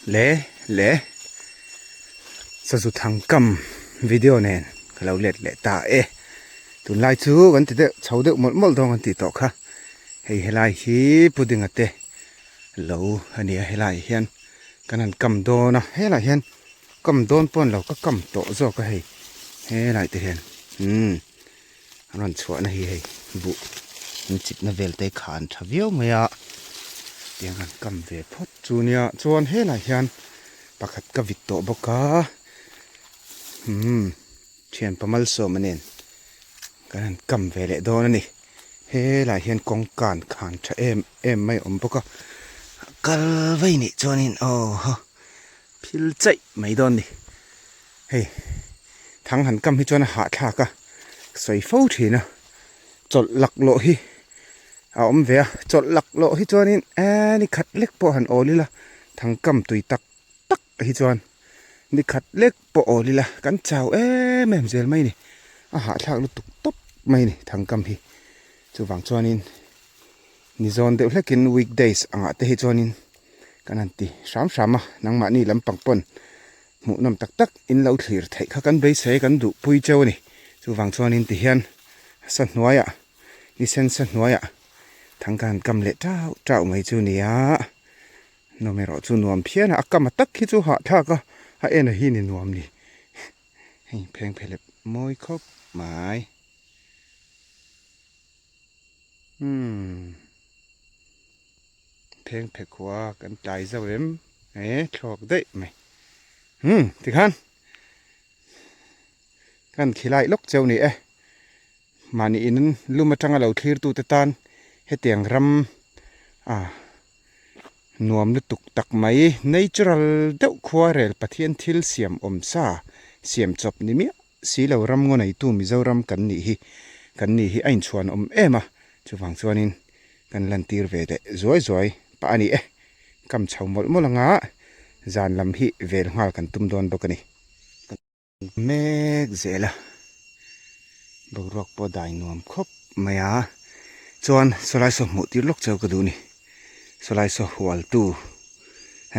Le le sazu thangkam video nen ka lo let leh ta e tunlai chu kan ti deuh chho deuh mawlh mawlh dawn kan tih tawh kha hei helai hi pudding a te lo a ni a helai ah hian kan han kam dawn a helai ah hian kam dawn pawh a ni lo ka kam tawh zawk a hei helai te hian umm an rawn chhuah na hi hei buh an chip na vel te kha an tha viau mai a tiang an kam ve phawt chu nia chuan helai hian pakhat ka vit tawh bawk a umm thian pamalsawma nen kan han kam ve leh dawn a ni helai hian kawngka an khan tha em em mai a awm bawk a kal vei nih chuanin aw haw phil chaih mai dawn a ni hei thang han kam hi chuan a hahthlak a sawi fo thin a chawlh laklawh hi a awm ve a chawlh laklawh hi chuanin eee ni khat lek pawh han awl ila thang kam tui tak tak hi chuan ni khat lek pawh awl ila kan chau em em zel mai a ni a hahthlak lutuk tawp mai a ni thangkam hi chuvang chuanin ni zawn deuh hlekin weekdays angah te hi chuanin kan han ti hram hram a nangmahni lampang pawn hmuhnawm tak tak in lo thlir theih kha kan beisei kan duh pui cheu a ni chuvang chuanin tihian sa hnuaiah ni sen sa hnuaiah thangka han kam leh tauh tauh mai chu nia. Nawm erawh chu nuam phian a, a kam a tak hi chu hahthlak a, a en a hi ni nuam ni. Hei pheng phelep mawi khawp mai. Umm pheng phe khua kan tlai zo em e thlawk daih mai. Umm tikhan kan khilai lawk cheu ni e. Mahni in lum atanga lo thlir tute tan hetiang ram ah nuam lutuk tak mai natural deuh khua rel Pathian thil siam awm sa siam chawp ni miah si lo ram ngaw neitu Mizoram kan nih hi kan nih hi a inchhuan awm em a chuvang chuanin kan lantir ve leh zuai zuai pah a ni e kam chho mawlh mawlh anga zan lam hi vel nghal kan tum dawn bawk a ni. Mek zel a, boruak pawh dai nuam khawp mai a, chuan sawlai saw hmuh tir lawk cheu ka duh a ni, sawlai saw hual tu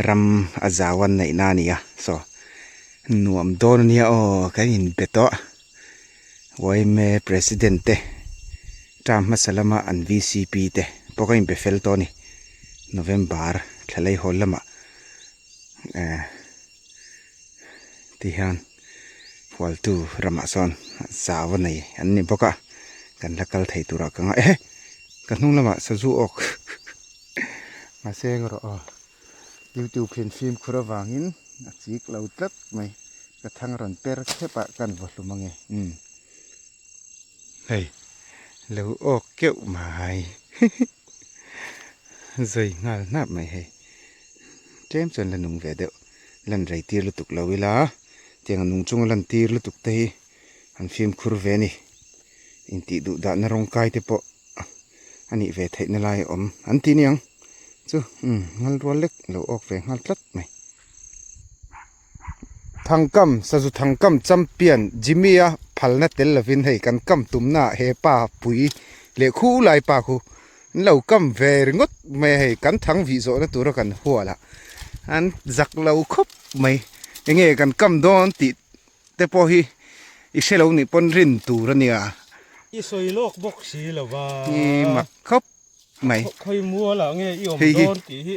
ram a zau an neih na a ni a, saw nuam dawn a nia aw kan in be tawh yma president te term hmasa lama an vcp te pawh ka in be fel tawh a ni, november thla lei hawl lamah eh. Ti hian hualtu ramah sawn zau a nei an ni bawk a kan la kal thei turah ka ngai e ka hnung lamah sazu awk mahse erawh aw youtube hian fimkhur avangin a chik lo tlat mai ka thang rawn per khep ah ka han vaw hlum ange umm hei lo awk keuh mai zawi nghal hnap mai hei tlem chuan la nung ve deuh. Lan rei tir lutuk lo ila, tiang a nung chunga lan tir lutuk te hi an fimkhur ve a ni. Intih duh dahna rawng kai te pawh a nih ve theihna lai a awm an ti niang chu umm ngal rual lek lo awk ve nghal tlat mai. Thangkam, Sazu Thangkam champion Jimmy-a phalna tel lovin hei kan kam tumna ah he pa pui leh khu lai pa khu An lo kam ve ringawt mai a hei kan thang vih zawhna tura kan hual a an zak lo khawp mai enge kan kam dawn tih te pawh hi i hre lo nih pawn rin tur a nia. I sawi lawk bawk si lo va. I mak khawp mai. Khawi mual ah nge i awm dawn tih hi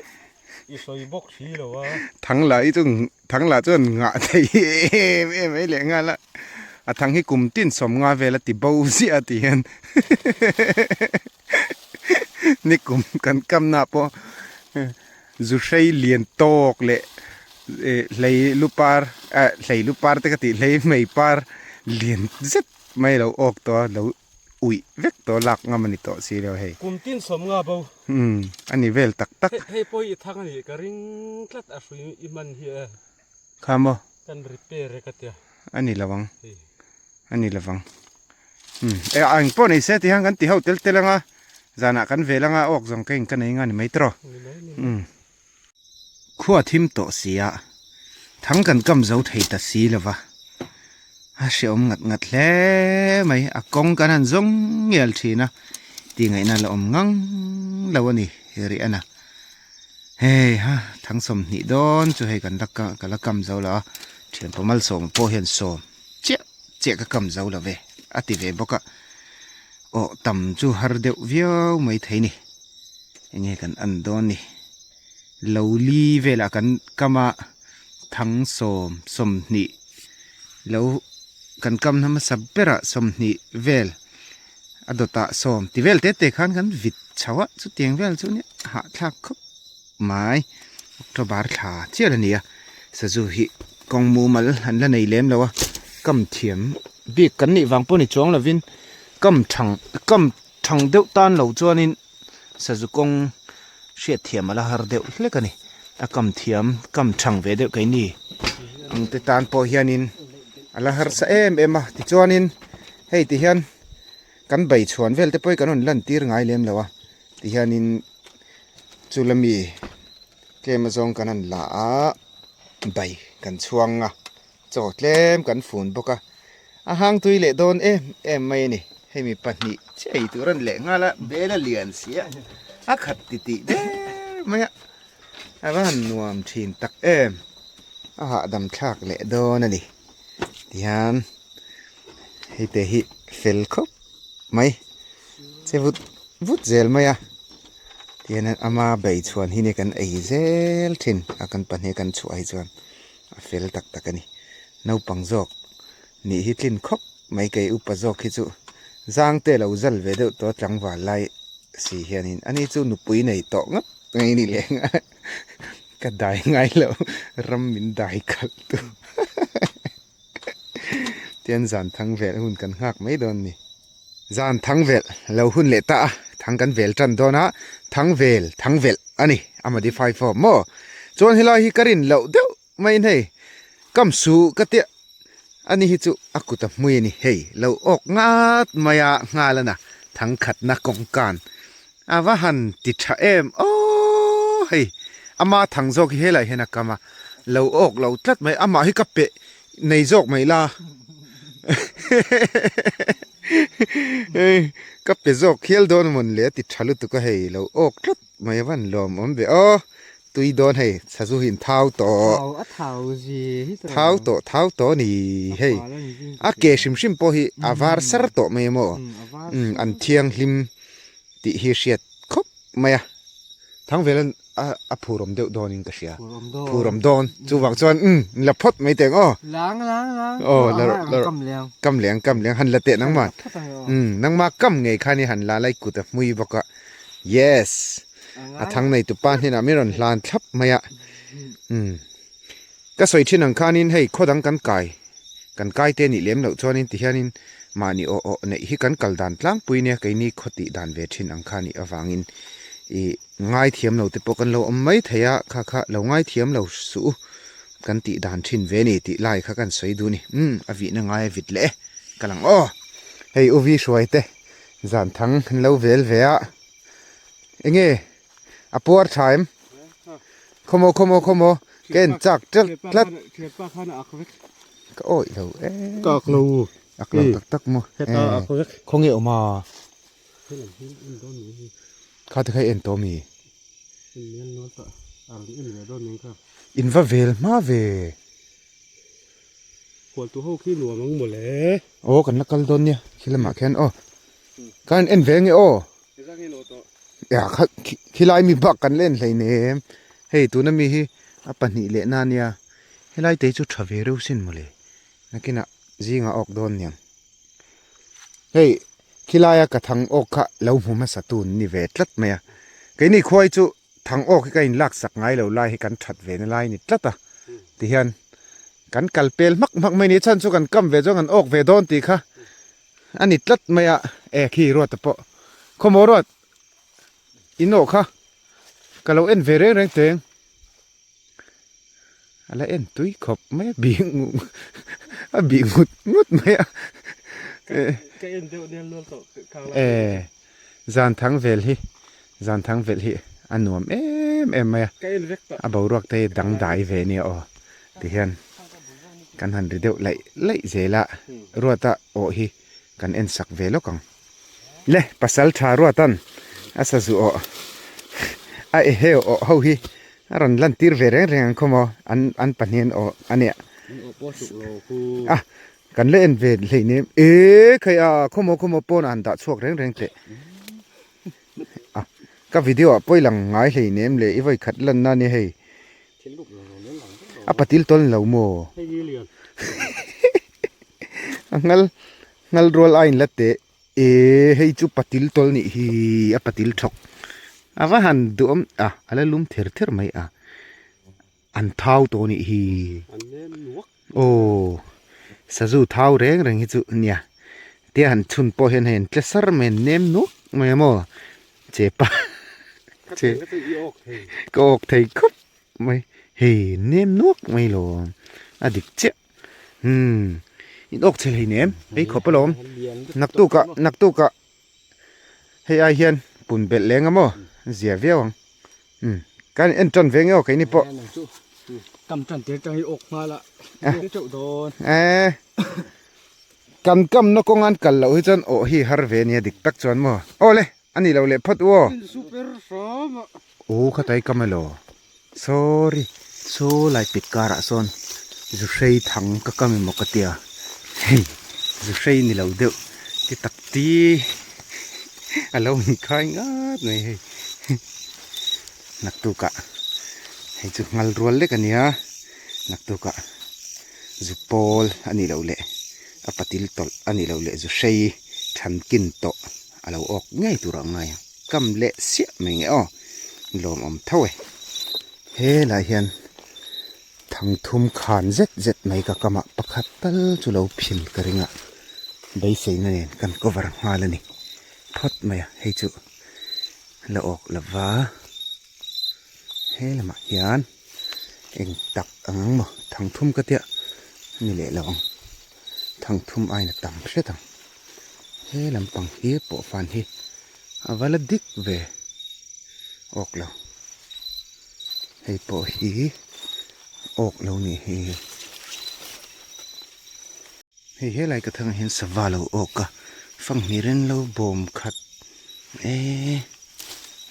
i sawi bawk si lo va. Thang lah hi chu thang lah chuan ngah thei em em mai leh nghal a a thang hi kum tin sawmnga vel a ti bo ziah a ti hian. Ni kum kan kamna pawh zu hrei lian tawk leh hlei lu par ah hlei lu par te ka tih hlei hmei par lian zet mai lo awk tawh a lo uih vek tawh lak ngam a ni tawh si lo hei. Kum tin sawm nga bo. Umm a ni vel tak tak. Hei pawh i thang a nih ka ring tlat a hrui i hman hi e. Kha maw? Kan repair e ka tia. A ni lo ang. A ni lo ang. Umm e a eng pawh nei se ti hian kan ti ho tel tel anga zanah kan vel anga awk zawng ka in ka nei nga ni mai tawh. Umm khua thim tawh si a thang kan kam zo thei ta si lo va a hreawm ngat ngat hle mai a kawng kan han zawng ngial thin a tih ngaihna la awm ngang lo a ni rih a na. Hei ha Thang 20 dawn chu hei kan la ka la kam zo lo a, thianpa malsawma pawh hian sawm chiah chiah ka kam zo lo ve a ti ve bawk a, aw tam chu har deuh viau mai thei ni, enge kan an dawn ni, lo li velah kan kam a thang sawm 20 lo kan kam na hmasa berah 20 vel a dawtah sawm ti vel te te khan kan vit chho a chutiang vel chu nia hahthlak khawp mai October thla chiah a ni a sazu hi kawng mumal an la nei lem lo a kam thiam bik kan nih vang pawh ni chuang lovin kam thang kam thang deuh tan lo chuanin sazu kawng hriat thiam a la har deuh hlek a ni a kam thiam kam thang ve deuh keini ang te tan pawh hianin a la harsa em em a tichuanin hei ti hian kan bei chhuan vel te pawh hi kan rawn lan tir ngai lem lo a tihianin chu lami tlem azawng kan han la a bai kan chhuang a chaw tlem kan fun bawk a a hang tui leh dawn em em mai a ni hemi pahnih chiah ei tur a ni leh nghal a bel a lian si a a khat titih der mai a a va han nuam thin tak em a hahdam thlak leh dawn a ni tihian hei te hi fel khawp mai che vut vut zel mai a tihian ama bei chhuan hi kan ei zel thin a kan pahnih kan chhuah hi chuan a fel tak tak a ni naupang zawk nih hi tlin khawp mai kei upa zawk hi chu zang te lo zal ve deuh tawh tlangval lai si hianin ani chu nupui nei tawh ngawt mai a ni leh ang a ka dai ngai lo ram min dai khalh tu tian zan thang vel hun kan nghak mai dawn a ni. Zan thang velh lo hun leh ta a, thang kan vel tan dawn a, thang vel thang velh a ni a modify form maw? Chuan helai hi ka rin loh deuh maiin hei kam su ka tia a ni hi chu a kut a hmui a ni hei lo awk ngat mai a nghal a na thang khatna kawngkan a va han ti tha em aww hei ama thang zawk hi helai hian a kam a lo awk lo tlat mai amah hi ka peh nei zawk mai la ka pe zawk hial dawn mawn le a ti tha lutuk a hei lo awk tlat mai a van lawm awm ve aw tui dawn hei sazu hi in thau tawh thau tawh thau tawh a ni hei a ke hrim hrim pawh hi a var sar tawh mai a maw an thianghlim tih hi hriat khawp mai a. Thangvel an a phur awm deuh dawn in ka hria. Phur awm dawn. Chuvang chuan umm la phawt mai teng aw. Lang lang lang. Aw la rawh la rawh. Kam leng. Kam leng kam leng han la teh nangmah. Umm nangmah kam ngei khan i han la lai kut a hmui bawk a. Yes. A thang nei tu pa hnenah min rawn hlan thlap mai a. Umm ka sawi thin ang khanin hei khaw dang kan kai kan kai te nih lem loh chuanin tihianin mahni aw aw neih hi kan kal dan tlangpui nia keini khaw tih dan ve thin ang kha nih avangin ih ngaithiam lo te pawh kan lo awm mai thei a kha kha lo ngaithiam lo suh u kan tih dan thin ve ni tih lai kha kan sawi duh a ni umm a vihna ngai a vit leh e ka lang aw hei u vi hruai te zan thang an lo vel ve a enge a puar tha em. Khawmaw khawmaw khawmaw ka en chak tlat tlat ka awih lo em ka ak lo ak lo tak tak maw khawnge awm a kha te kha i en tawh ami in va vel hma ve khualtu ho khi nuam ang mawle aw kan la kal dawn nia khi lamah khian aw ka en ve nge aw Ya kha khilai mi bak kan len hlei nem hei tuna mi hi a pahnih leh na nia helai te chu tha ve reuh sin mawle nakinah zingah awk dawn niang hei khilaia ka thang awk kha lo hmu hmasa tun ni ve tlat mai a keini khuai chu thang awk hi ka in lak sak ngai lo lai hi kan that ve na lai ni tlat a tihian kan kal pel hmak hmak mai ni chhan chu kan kam ve chuan kan awk ve dawn tih kha A ni tlat mai a, e khi ruat a pawh khawmaw ruat in awh kha ka lo en ve reng reng teng a la en tui khawp mai a bih a bih ngut ngut mai a ka en deuh nel nual tawh e zan thang vel hi zan thang vel hi a nuam em em mai a a boruak te hi dangdai ve nia aw tihian. Kan han ri deuh laih laih zel a, Ruata awh hi kan en sak ve lawk ang. Le, pasal tha Ruatan a sazu awh a eheu awh ho hi A rawn lan tir ve reng reng ang khaw maw an an pahnih an awh a nia. An awh pawh suk lo khu. A kan la en ve hleih nem e khai a khaw maw khaw maw pawn ah han dah chhuak reng reng teh. A ka video ah pawi lang ngai hleih nem le i vawi khat lan na nia hei. A patil tawn lo maw? A ngal ngal rual a in la teh. E hei chu patil tawl nih hi a patil thawk a va han duhawm a a la lum ther ther mai a an thau tawh nih hi aw sazu thau reng reng hi chu nia tia han chhun pawh hian hei an tle sar mai an nem nuak mai a maw chepa che ka awk thei khawp mai hei nem nuak mai lo a dik chiah. Umm in awk chhe hlei nem ei khawp alawm naktukah naktukah hei ai hian pun belh leng a maw zia viau ang umm kan en tan ve nge aw keini pawh kam tan tir tang hi awk nghal a awk teuh dawn eh kan kam na kawng an kal loh hi chuan awh hi har ve ania dik tak chuan maw aw le ani lo leh phawt u aw super hram a aw khatai kam elaw Sorry, saw lai pit karah sawn zu hrei thang ka kam emaw ka tia hei zu hrei ni lo deuh ti tak ti a lo inkhai ngat mai hei naktukah hei chu nghal rual lek a nia naktukah zu pawl a nih loh leh a patil tawlh a nih loh leh zu hrei thankin tawh a lo awk ngei tur ang ngai ang. Kam leh siah mai nge aw lawmawm tho e. Helai hian thangthum khan zet zet mai ka kamah pakhat tal chu lo phil ka ring a, beiseina nen kan cover nghal a ni phawt mai a, hei chu la awk lova he lamah hian eng tak ang ang maw thangthum ka tia ni leh lo ang thangthum aina tam hret ang. He lampang hi pawh fan hi a va la dik ve awk lo hei pawh hi awk lo nih hi hei helai ka thangah hian sava lo awk a fanghmir in lo bawm khat eee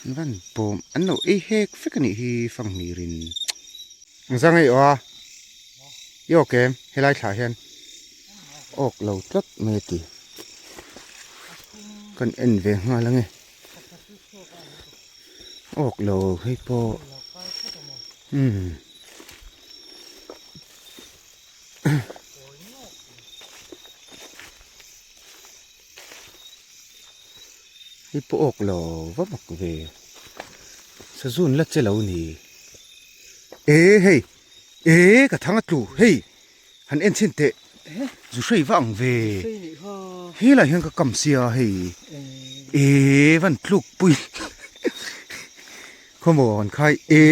an van bawm an lo ei hek vek a nih hi fanghmir in zang ei awh a i awk em helai thlah hian. Awk lo tlat mai a ti. Kan en ve nghal ange. Awk lo hei pawh umm hei pawh awk lo va mak ve. Sazun la che lo ni. E hei e ka thang a tlu hei. Han en chhin teh zu hrei vang ve helai hian ka kam sia hei e van tluk pui khawmaw han khai e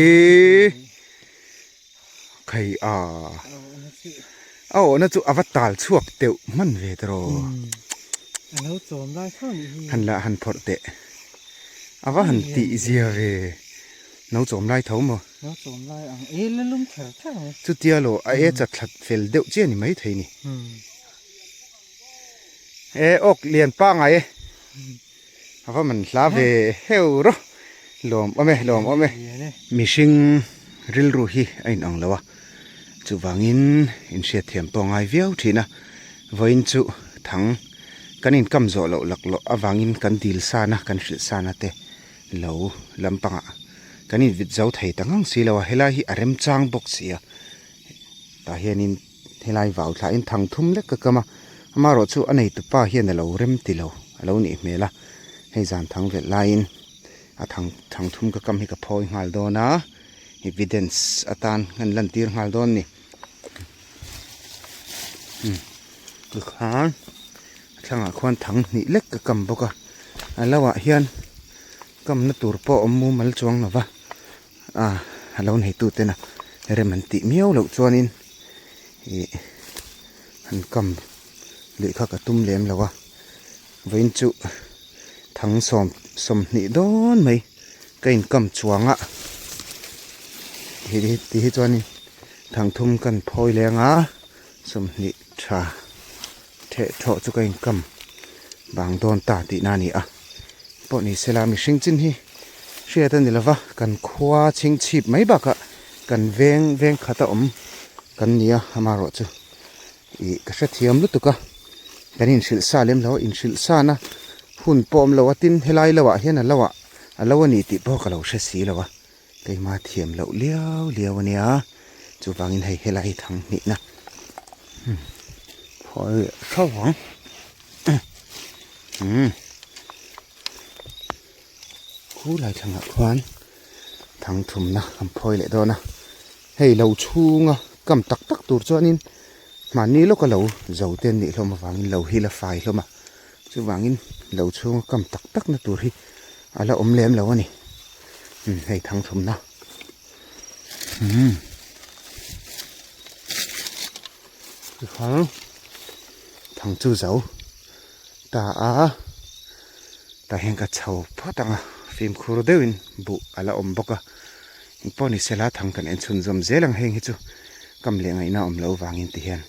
khai a a awhna chu a va tal chhuak teuh hman ve tawh han la han phawrh teh a va han tih zia ve no chawm lai tho maw. Lo chawm lai ang e la lum ther ther mai. Chutia lo a e chat thlat fel deuh chiah ni mai thei ni. E awk lian pa ngai e. A va man hla ve heu ro. Lawm awm e lawm awm e. Mihring rilru hi a inang lo a. Chuvangin inhriatthiam pawh a ngai viau thin a. Vawiin chu thang kan inkam zawh loh laklawh avangin kan dil sana kan hrilh sana te lo lampangah kan invit zo thei ta ngang si lo a helai hi a remchang bawk si a tah hianin helai vau thlahin thang thum lek ka kam a amaherawh chu a nei tupa hian a lo rem ti lo a lo nih hmel a hei zan thang velh laiin a thang thang thum ka kam hi ka phawi nghal dawn a evidence atan kan lan tir nghal dawn a ni tikhan a thlangah khuan thang hnih lek ka kam bawk a a lo ah hian kamna tur pawh a awm mumal chuang lo va ah a lo nei tu tena rem an tih miau loh chuanin ih an kam leh kha ka tum lem lo a vawiin chu thang sawm sawmhnih dawn mai ka inkam chuang a ti hi chuanin thang thum kan phawi leng a 20 tha theh thawh chu ka inkam bang dawn ta tihna a ni a pawh ni sela mihring chin hi hriat a ni lova kan khua chhing chhip mai bakah. Kan veng veng khat a awm kan nia amaherawh chu ih ka hrethiam lutuk a kan inhrilh sa lem lo a inhrilh sana hun pawh awm lo a tin helai lo ah hian a lo ah a lo a ni tih pawh ka lo hre si lo a keimah thiam loh liau liau a nia chuvangin hei helai hi thang hnihna phawi leh thauh ang umm. Khu lai thlangah khuan thang thumna kan phawi leh dawn a, hei lo chhunga kam tak tak tur chuanin mahni lawka lo zo te an nih hlawm avangin lo hi la fai hlawm a, chuvangin lo chhunga kam tak tak na tur hi a la awm lem lo a ni, umm hei thang thumna umm tichuan thang chu zo ta a. Tah hian ka chho phawt ang a, fimkhur deuhin buh a la awm bawk a, engpawh ni sela thang kan en chhunzawm zel ang heng hi chu kam leh ngaihna awm loh vangin ti hian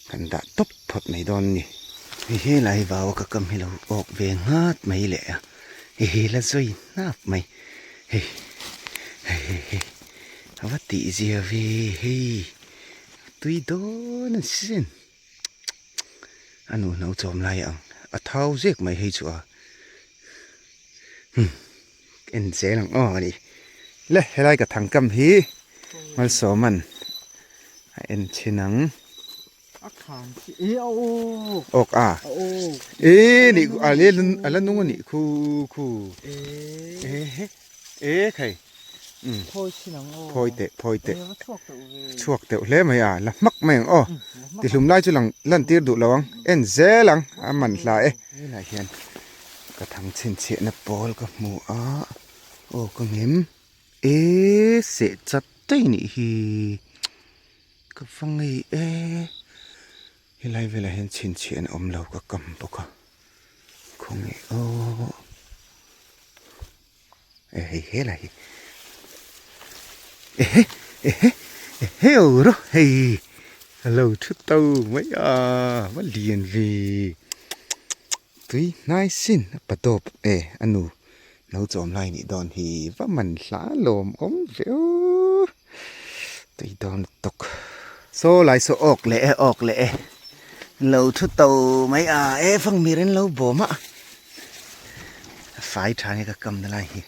kan dah tawp phawt mai dawn a ni. Hei helai vau a ka kam hi lo awk ve nghat mai leh a, hei hi la zawi hnap mai, hei hei hei hei a va tih zia ve hei tui dawn a sin. A nu no chawm lai ang a thau zek mai hei chu a hmm en zel ang aw a ni le helai ka thang kam hi malsawman a en thin ang awk a e ni a le a la nung a nih khu khu e khai. Phawi teh phawi teh chhuak teuh hle mai a la hmak mai ang aw tihlum lai chu lang lan tir duh lo ang en zel ang a man hla e helai hian ka thang chhinchhiah na pawl ka hmu a aw ka ngem e seh chat daih nih hi ka va ngei e helai velah hian chhinchhiah na awm lo ka kam bawk a khawnge aw. Hei helai hi ehe ehe ehe aw rawh hei a lo thu to mai a va lian ve tui hnai sin a pa dawp e a nu no chawm lai nih dawn hi va man hla lawm awm ve aw tui dawn lutuk saw lai saw awk leh e awk leh e lo thu to mai a e fangmir in lo bawm a. A fai tha nge ka kam na lai hi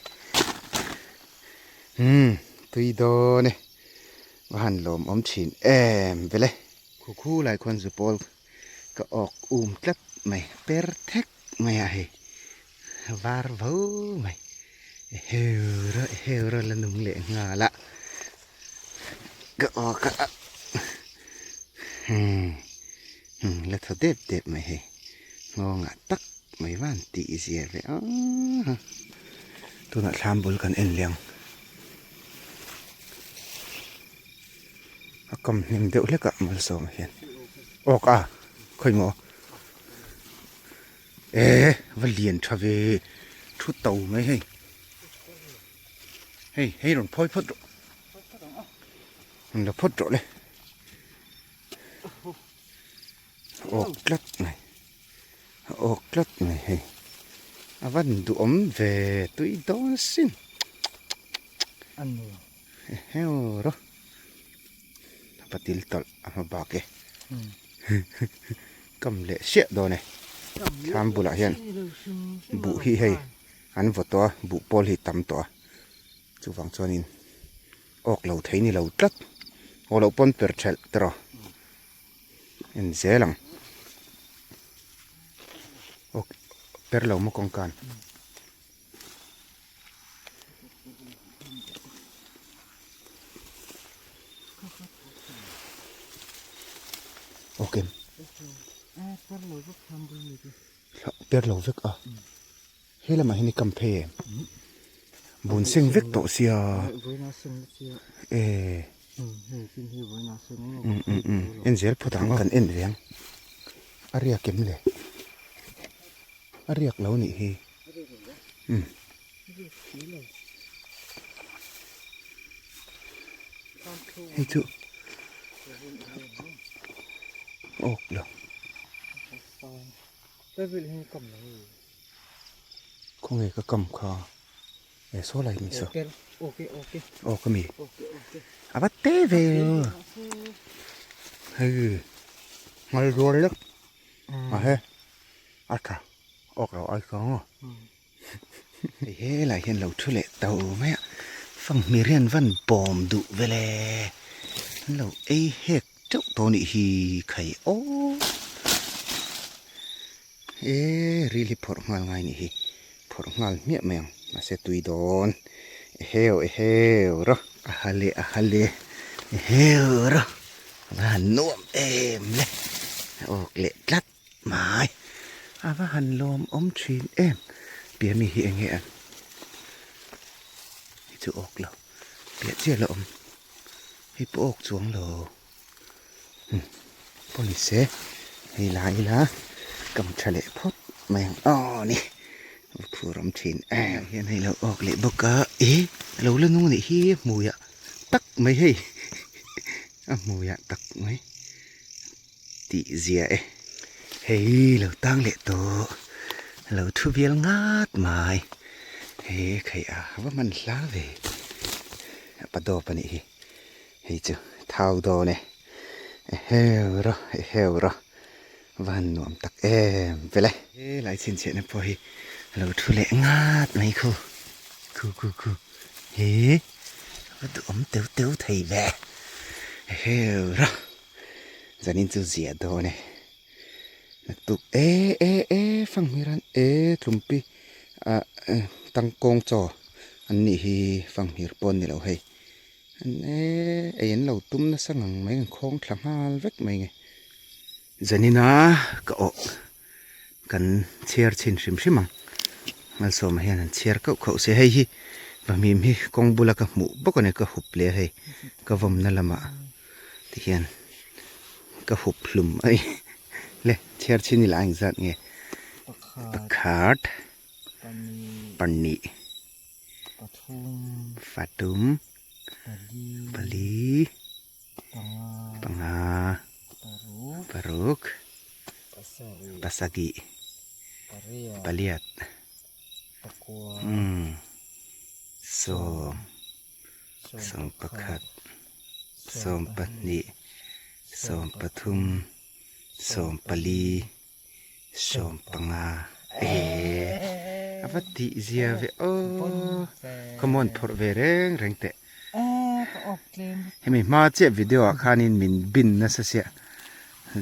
umm tui dawn e va han lawm awm thin em vele khu khu lai khuan zu pawl ka awk um tlat mai per thek mai a hei var vo mai heu rawh heu rawh la nung leh nghal a ka awk a hmm la thaw dep dep mai hei. Nghawngah tak mai van tih zia ve a tunah thlam bul kan en leh ang a kam hnem deuh hlek ah malsawm hian awk a khawi maw e va lian tha ve thu to mai hei hei hei rawn phawi phawt rawh rawn la phawt rawh le. Awk tlat mai a awk tlat mai hei a van duhawm ve tui dawn sin heu rawh a patil tawlh a hma bak e kam leh siah dawn e thlam bulah hian buh hi hei an vaw tawh a buh pawl hi tam tawh a chuvang chuanin awk lo thei ni lo tlat aw loh pawn per thelh te rawh. En zel ang aw per lo maw kawngkan ok per lo vek a he lamah hian i kam phei em bun seng vek tawh sia e En zel phawt ang kan en ve ang a riak em le a riak lo nih hi umm hei chu awk lo khawnge ka kam kha. E saw lai mi saw. Aw ka mi. A va te ve lo. Hei ngal rual lek. A he a tha awk lo ai chuang aw. Hei helai hian lo thu leh to mai a fanghmir hian van bawm duh vele an lo ei hek teuh tawh a nih hi khai aw. E ril hi phawrh nghal ngai nih hi phawrh nghal hmiah mai ang mahse tui dawn eheu eheu rawh a ha leh a ha leh eheu rawh a va han nuam em le a awk leh tlat mai a va han lawm awm thin em piah mi hi enge an hi chu awk lo piah chiah la awm hei pawh awk chuang lo. Pawh ni se hei la ila kam tha leh phawt mai ang aw ni a phur awm thin em hian hei lo awk leh bawk a e a lo la nung anih hi a hmuiah tak mai hei a hmuiah tak mai tih zia e hei lo tang leh tawh a lo thu vial ngat mai he khaih a va hman hla ve a pa dawp anih hi. Hei chu thau dawn e, eheu rawh eheu rawh va han nuam tak em vele. He lai chhinchhiahna pawh hi a lo thu leh ngat mai khu khu khu khu he va duhawm teu teu thei ve eheu rawh zanin chu ziah dawn e naktuk e e e fanghmir an e tlumpi ah tangkawng chaw an nih hi fanghmir pawh an ni lo hei. E ei an lo tum nasa ngang mai an khawng thla nghal vek mai nge. Zanina ka awh kan chhiar chhin hrim hrim ang. Malsawma hian an chhiar kauh khauh se hei hi vahmim hi kawng bula ka hmuh bawk a ni ka hup leh hei ka vawmna lamah ti hian ka hup hlum a ni le chhiar chhin ila engzat nge pakhat pahnih. Pathum, pali, panga, paruk, pasarih, paliat, sawm, sawmpakhat, sawmpahnih, sawmpathum, sawmpali. Sawmpanga ee a va tih zia ve aw come on phawrh ve reng reng teh hemi hma chiah video ah khanin min bin nasa sia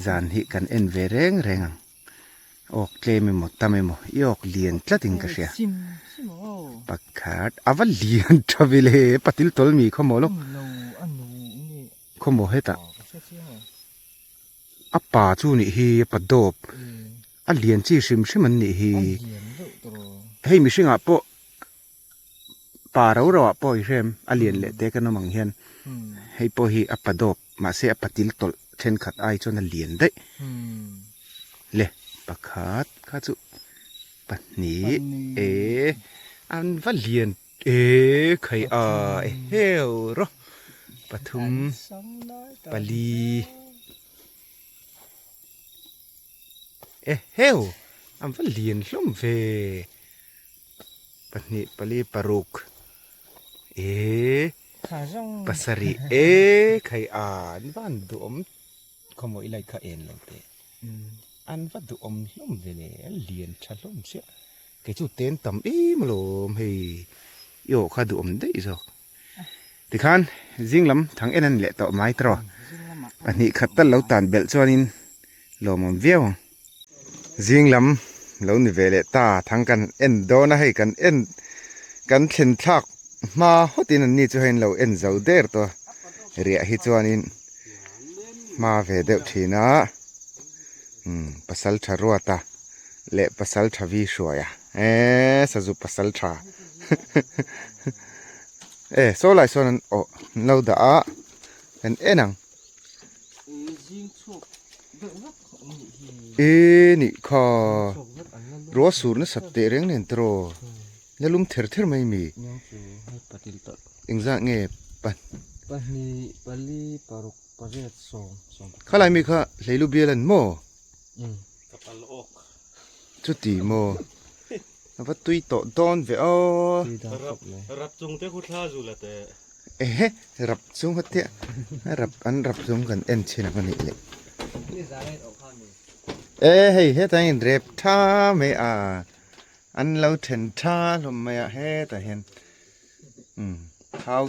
zan hi kan en ve reng reng ang awk tlem emaw tam emaw i awk lian tlat in ka hria pakhat a va lian tha ve le patil tawl mi khawmaw lawk khawmaw hetah. A pa chu nih hi a pa dawp a lian chi hrim hrim an nih hi hei mihring ah pawh pa ro ro ah pawh i hrem a lian leh te kan awm ang hian hei pawh hi a pa dawp mahse a patil tawlh thenkhat ai chuan a lian daih le pakhat kha chu pahnih e an va lian E khai a eheu rawh pathum pali eheu an va lian hlawm ve pahnih pali paruk e pasarih e khai a an va han duhawm khawmaw i light kha en lo teh an va duhawm hlawm ve le a lian tha hlawm chiah. Kei chu ten tam em alawm hei i aw kha duhawm daih zawk tikhan zing lam thang en a ni leh tawh mai tawh pahnih khat tal lo tan belh chuanin lawmawm viau ang zing lam lo ni ve leh ta thang kan en dawn a hei kan en kan thlen thlak hma hawtin an ni chu hei an lo en zo der tawh a riah hi chuanin hma ve deuh thin a umm pasal tha ruat a. leh pasal tha vi hruai a eee sazu pasal tha e saw lai sawn an awh an lo dah a kan en ang e nih kha ruah sur nasa teh reng nen tiraw la lum ther ther mai mi engzah nge pa khalai mi kha hleilu bial an maw. Chuti maw? A va tui tawh dawn ve aw. Rap rap chung te khu thla zul a teh. Ehe rap chung a tia rap an rap chung kan en chin ang a nih leh. E hei hetah hian rep tha mai a an lo then tha hlawm mai a hetah hian umm thau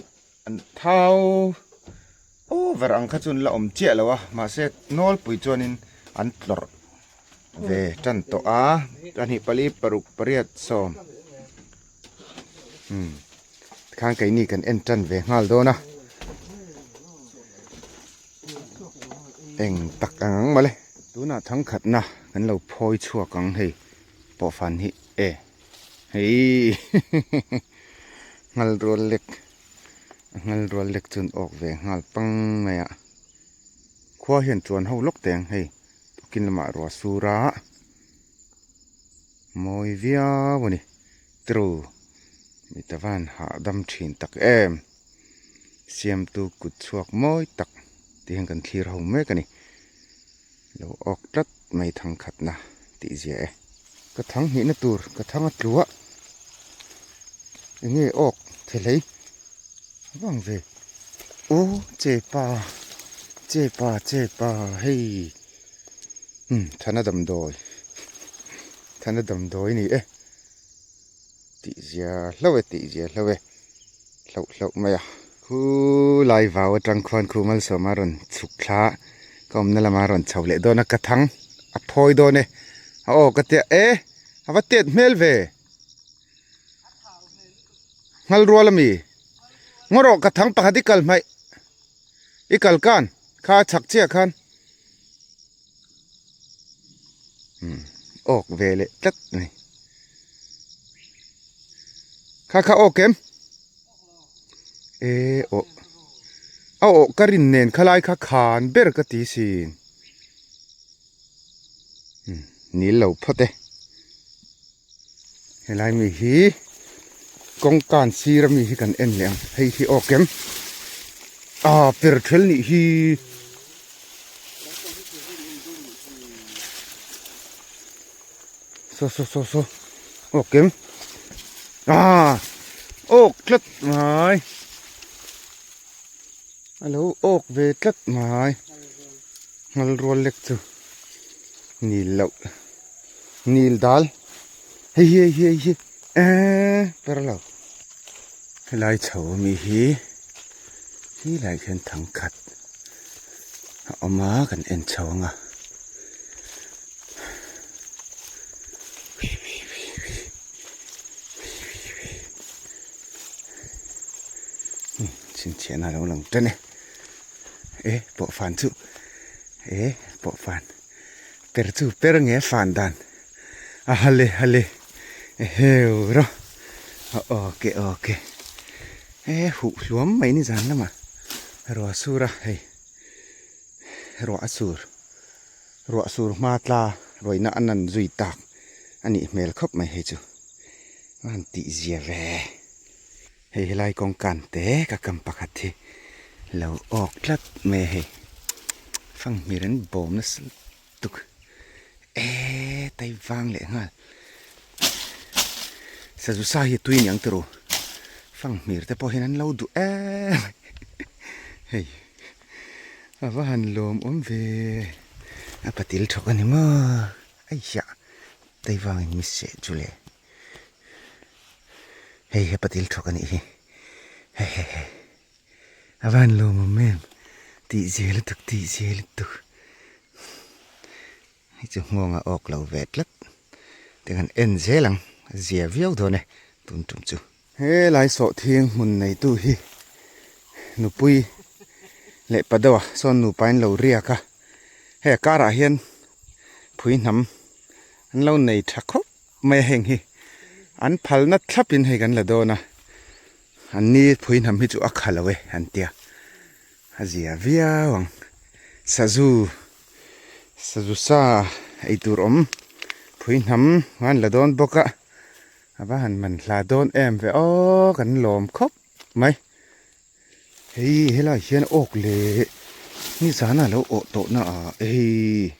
an thau over ang kha chu an la awm chiah lo a mahse nawlpui chuanin an tlawrh ve tan tawh a pahnih pali paruk pariat sawm umm tikhan keini kan en tan ve nghal dawn a eng tak ang ang mawle tunah thangkhatna kan lo phawi chhuak ang hei pawhfan hi e hei nghal rual lek a nghal rual lek chu an awk ve nghal pang mai a khua hian chuan ho lawk teh ang hei tukin lamah ruah sur a mawi viau a ni tiraw mi ta van hahdam thin tak em siamtu kut chhuak mawi tak tih hian kan thlir ho mek a ni lo awk tlat mai thangkhatna tih zia e. Ka thang hnihna tur ka thang a tlu a enge awk thelei vang ve aw che pa che pa che pa hei umm thana damdawi thana damdawi a ni e tih zia hlauh e tih zia hlauh e hlauh hlauh mai a khulai vau atang khuan khu malsawma rawn chhuk thla ka awmna lama rawn chho leh dawn a ka thang a phawi dawn e a aw ka tia e a va tet hmel ve nghal rual ami ngaw rawh ka thang pakhat i kal hmaih i kal kan kha chhak chiah khan umm awk ve leh tlat mai kha kha awk em e aw a awh ka rin nen khalai kha khan ber ka ti sin umm nil lo phawt e helai mi hi kawngkan sir ami hi kan en leh ang hei hi aw kem ah per thel nih hi saw saw saw saw aw kem ah awk tlat mai a lo awk ve tlat mai nghal rual lek chu nil loh. Nil dal hei hi hei hi hei hi eee per lo helai chho ami hi khi lai khian thang khat a awm a kan en chho ang a chhinchhiahna a lo lang tan e e pawhfan chu e pawhfan. Per chu per nge fan dan a hale hale eheu rawh a awke awke e huh hluam mai ni zan lamah ruah sur a hei ruah a sur ruah sur hma tla ruaina a nan zui tak a nih hmel khawp mai hei chu a han tih zia ve hei helai kawngkan te ka kam pakhat hi lo awk tlat mai a hei fanghmir an bawm nasa lutuk eee tai vang leh nghal sazu sa hi a tui aniang tiraw fanghmir te pawh hian an lo duh em hei a va han lawm awm ve a patil thawk a ni maw aihah tai vangin mi seh chu le. Hei he patil thawk a nih hi hehehe a van lawmawm em tih zia lutuk tih zia lutuk hei chu nghawng a awk lo ve tlat tiang han en zel ang a zia viau dawn e tun tum chu. He lai sawhthing hmun neitu hi nupui leh pa deuha sawn nupa in lo riak a hei a karah hian phui hnam an lo nei tha khawp. Mai a heng hi an phalna thlapin hei kan la dawn a, an ni phui hnam hi chu a kha lo e an tia, a zia viau ang. Sazu, sazu sa ei tur awm phui hnam an la dawn bawk a, a va han man hla dawn em ve aw kan lawm khawp mai. Hei helai hian awk leh nizana lo awh tawh na ah hei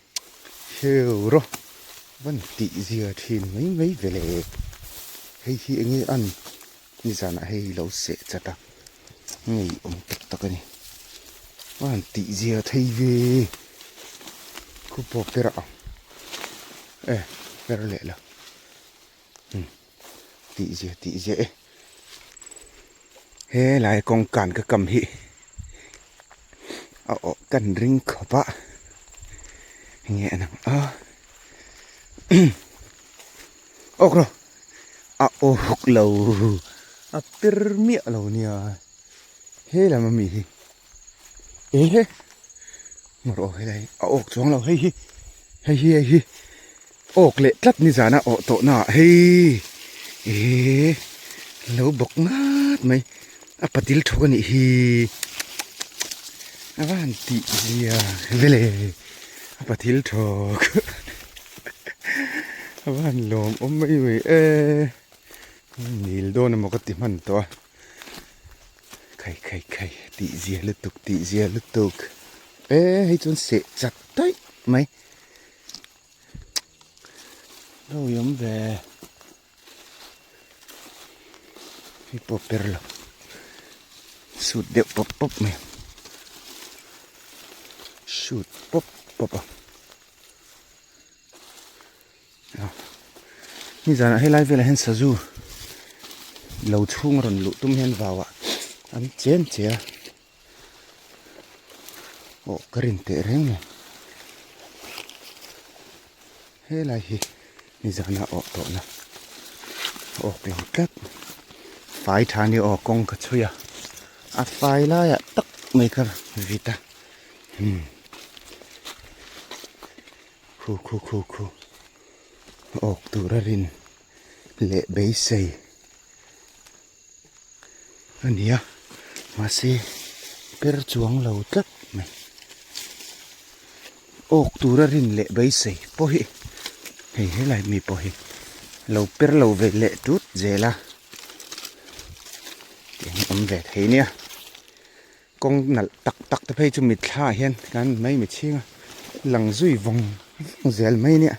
heu rawh van tih zia thin mai mai ve le. Hei hi enge an nizanah hei hi lo seh chat a, ngei awm tak tak a ni. A han tih zia thei ve, khu pawh per ang e per leh la umm tih zia tih zia e. He lai kawngkan ka kam hi a awh kan ring khawp a enge a nang a awk rawh a awk lo a per miah lo nia he lam ami hi ehe maw aw helai a awk chuang lo hei hi hei hi hei hi awk leh tlat nizan a awh tawh na ah hei ehh lo bawk ngat mai a patil thawk a nih hi a va han tih zia vele a patil thawk a va han lawm awm mai mai e nil dawn emaw ka ti hman tawh a. Khai khai khai tih zia lutuk tih zia lutuk e hei chuan seh chak daih mai lo i awm ve hei pawh per lo sut deuh pawp pawp mai sut pawp pawp a Nizanah helai velah hian sazu lo chhung a rawn luh tum hian vauah an chen che a aw ka rin teh reng mai helai hi nizanah awh tawh na awk lo tlat fai tha ni aw kawng ka chhui a a fai laiah tak mai kha vit a umm. Khu khu khu khu awk tur a rin leh beisei a ni a mahse per chuang lo tlat mai awk tur a rin leh beisei pawh hi hei helai mi pawh hi lo per lo ve leh tut zel a tiang hi awm ve thei nia. Kawng nalh tak tak te phei chu mitthla ah hian kan mai mi chhing a lang zui vawng vawng zel mai nia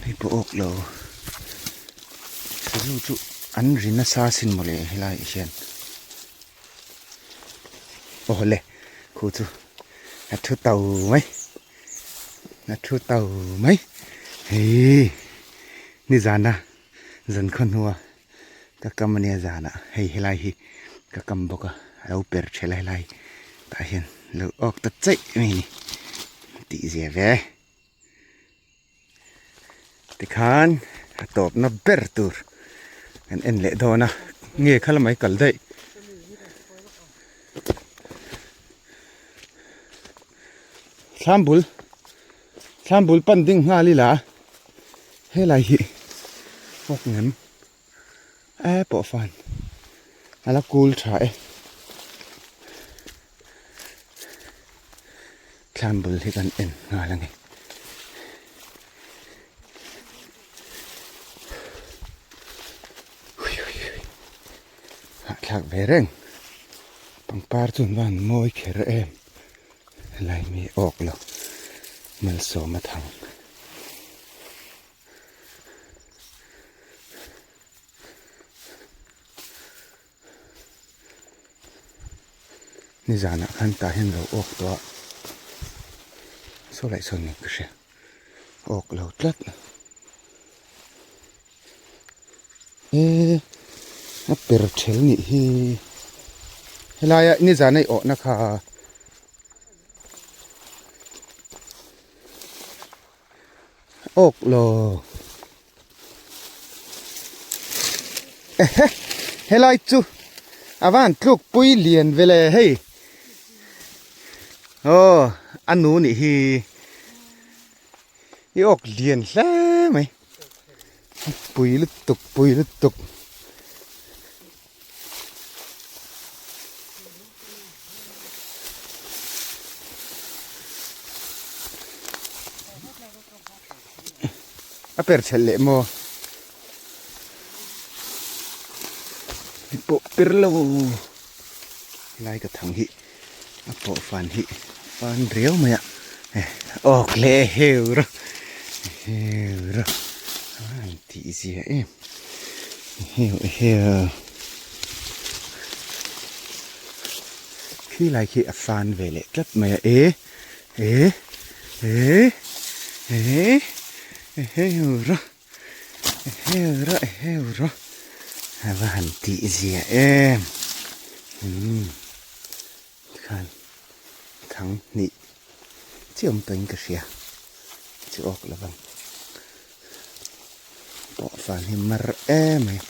hei pawh awk lo sazu chu an ri nasa sin mawle helai ah hian aw le khu chu a thu tau mai a thu tau mai hei nizana zan khaw hnua. Ka kam ania zanah hei helai hi ka kam bawk a a lo per thelh a helai tah hian lo awk ta chaih mai a ni tih zia ve tikhan a tawpna ber tur kan en leh dawn a nge kha lamah hi kal daih thlam bul thlam bul pan ding nghal ila helai hi awk ngem. E pawh fan a la kul tha e thlam bul hi kan en nghal a ni hahthlak ve reng pangpar chuan van mawi kher em helai mi awk lo malsawm a thang. Nizanah khan tah hian lo awk tawh a saw laih sawn nen ka hria awk lo tlat e a per ṭhel nih hi helaia nizana i awhna kha. Awk lo ehe helai chu a van tluk pui lian ve le hei aw a nu nih hi i awk lian hle mai pui lutuk pui lutuk. A per chhelh leh maw i pawh per lo lai ka thang hi a pawh fan hi fan riau mai a awk leh heu rawh heu rawh. A han tih zia em eheu eheu khi lai khi a fan ve leh tlat mai a e e e e eheu ra eheu ra eheu ra a va han tih zia em umm khan thang hnih chiah awm tawhin ka hria chu awk lo vang pawh van hi mar em mai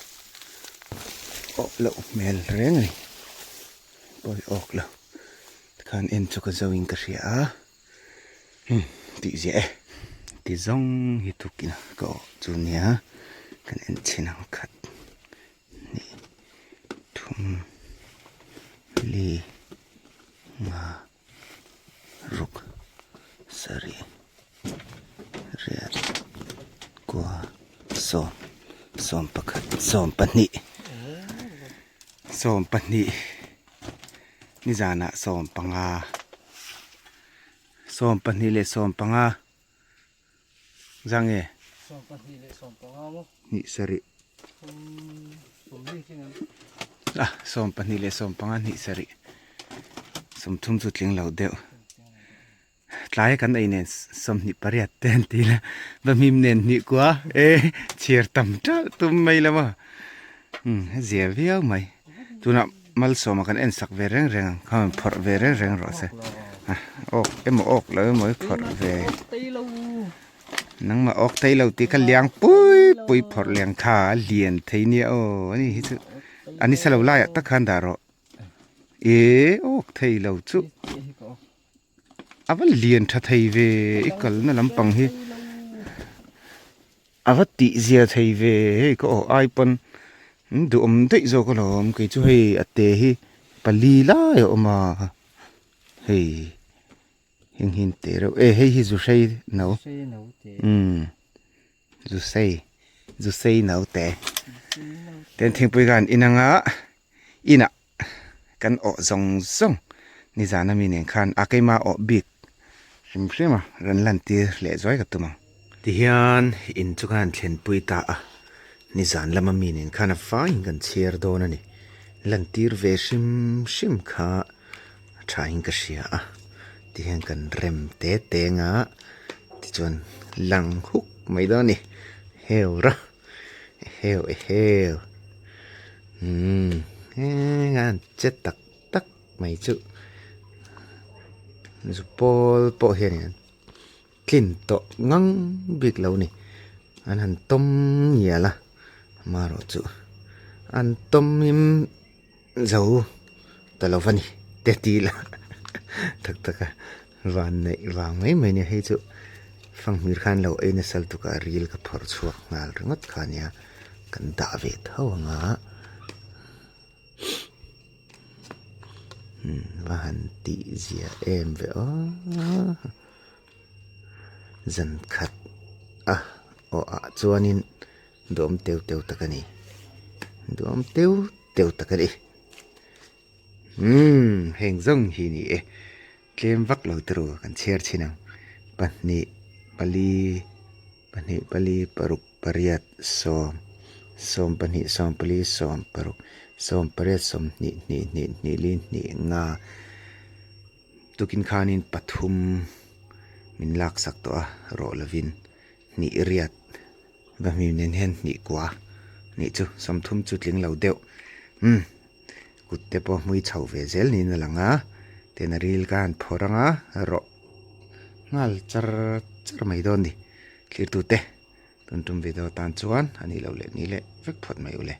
awk loh hmel reng a ni pawi awk lo tikhan en chu ka zo in ka hria a hmm tih ziah e ti zawng hi tukin ka awh chu nia kan en chhin ang khat hnih thum li nga ruk sarih riat kua sawm sawm pakhat sawm pahnih sawm pahnih nizanah sawm panga sawm pahnih leh sawm panga zang nge hnih sarih ah 25 leh 15 hnih sarih 30 chu tling lo deuh tlai kan ei nen 28 te an ti la va hmim nen hnih kua e chhiar tam ṭalh tum mai lo a umm a zia viau mai tunah Malsawma kan en sak ve reng reng ang kha phawrh ve reng reng rawh se awk emaw awk lo emaw i phawrh ve nangmah awk thei lo tih kha liang pui pui phawrh liang kha a lian thei nia aw ani hi chu a ni sa lo laiah tak khan dah rawh e awk thei lo chu a va lian tha thei ve i kalna lampang hi A va tih zia thei ve hei ka aw ai pawn duhawm daih zawk alawm kei chu hei a te hi pali lai a awm a hei heng hi an te reuh e hei hi zu hrei no umm zu sei zu sei no te ten thingpui khan inanga inah kan awh zawng zawng nizan ami nen khan a keima awh bik hrim hrim a rawn lan tir leh zuai ka tum ang. Tihian in chu khan thlenpui ta a, nizan lama mi nen khan a faiin kan chhiar dawn a ni. Lan tir ve hrim hrim kha a thain ka hria a, tihian kan rem te teng a, tichuan lang huk mai dawn a ni. Heu ra. Eheu eheu umm heng a an che tak tak mai chu zu pawl pawh hian in tlin tawh ngang bik lo ni an han tawm ngial a amaherawh chu an tawm him zo ta lo va ni te ti ila tak tak a van neih vang mai mai nia hei chu fanghmir khan lo ei nasa lutuk a ril ka phawrh chhuak nghal ringawt kha nia kan dah ve tho ang a umm va han tih zia em ve aw zan khat a awh ah chuanin duhawm teu teu tak a ni duhawm teu teu tak a ni umm heng zawng hi ni e tlem vak lo te ru kan chhiar chhin ang pahnih pali pahnih pali paruk pariat sawm sawm pahnih sawm pali sawm paruk sawm pariat sawmhnih hnih hnih hnih li hnih nga tukin khanin pathum min laksak tawh a rawh lovin hnih riat. Va hmim nen hian hnih kua nih chu 30 chu tling lo deuh umm kut te pawh hmui chho ve zel niin a lang a tin a ril ka han phawrh ang a rawh nghal char char mai dawn a ni thlir tute tun tum video tan chuan a nih loh leh ni leh vek phawt mai ule.